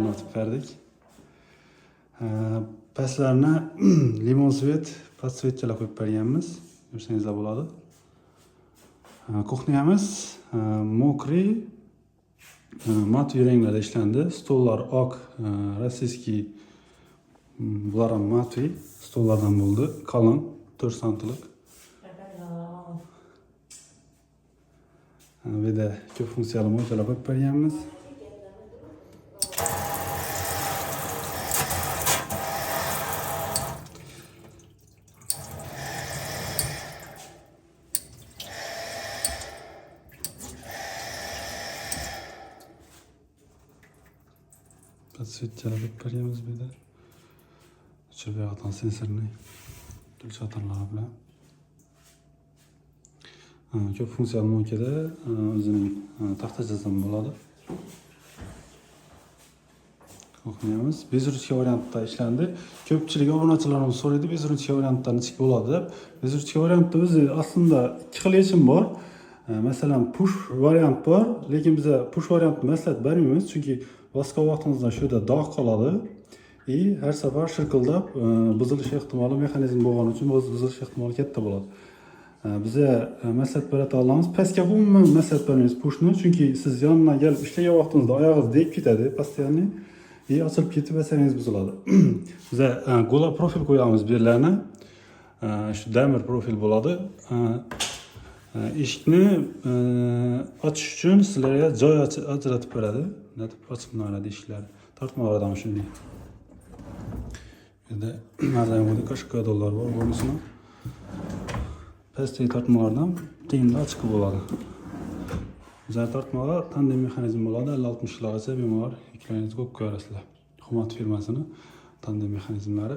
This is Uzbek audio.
O'rnatib berdik. Pastlarni limon цвет, подсветка lar qo'yib berganmiz. Ko'rsangizlar bo'ladi. Кухня miz мокрый, матовый ranglarda ishlandi. Stollar oq, российский, bular ham матовый stollardan bo'ldi. Qalin 4 santilik. Bu yerda ko'p funksiyali мойка lar qo'yib berganmiz. Подсветка lar qo'yib berganmiz bu yerda. O'chirib yoqdan сенсорный выключатель bilan. Ko'p funksiyali мойка da o'zining taxtachasi ham bo'ladi. Кухня miz без ручка variantda ishlandi. Ko'pchilik obunachilarimiz so'raydi, без ручка variantda nechik bo'ladi deb. Без ручка variantda o'zi aslida ikki xil yechim bor. Masalan, push variant bor, lekin biza push variantni maslahat bermaymiz, chunki bosgan vaqtingizda shu yerda dog' qoladi. И har safar shirqildab buzilish ehtimoli, mexanizm bo'lgani uchun buzilish ehtimoli katta bo'ladi. Biza maslahat bera olamiz. Pastga umuman maslahat bermaymiz pushni, chunki siz yonidan kelib ishlagan vaqtingizda oyog'ingiz tegib ketadi постоянно и ochilib ketib asaringiz buziladi. Biza gola profil qo'yamiz bu yerlarni. Shu damir profil bo'ladi. Eshikni ochish uchun sizlarga joy ajratib beradi. Natib ochib eshiklar. Tortmalar ham shunday. Bu yerda mazamoda kashkadollar bor, bunisini. Pastdagi tortmalardan tengda ochiq bo'ladi. Bizlar tortmalar tandem mexanizm bo'ladi. 50-60 kilogacha bemalol yuklaringizni qo'yib qo'yasizlar. Humat firmasini tandem mexanizmlari.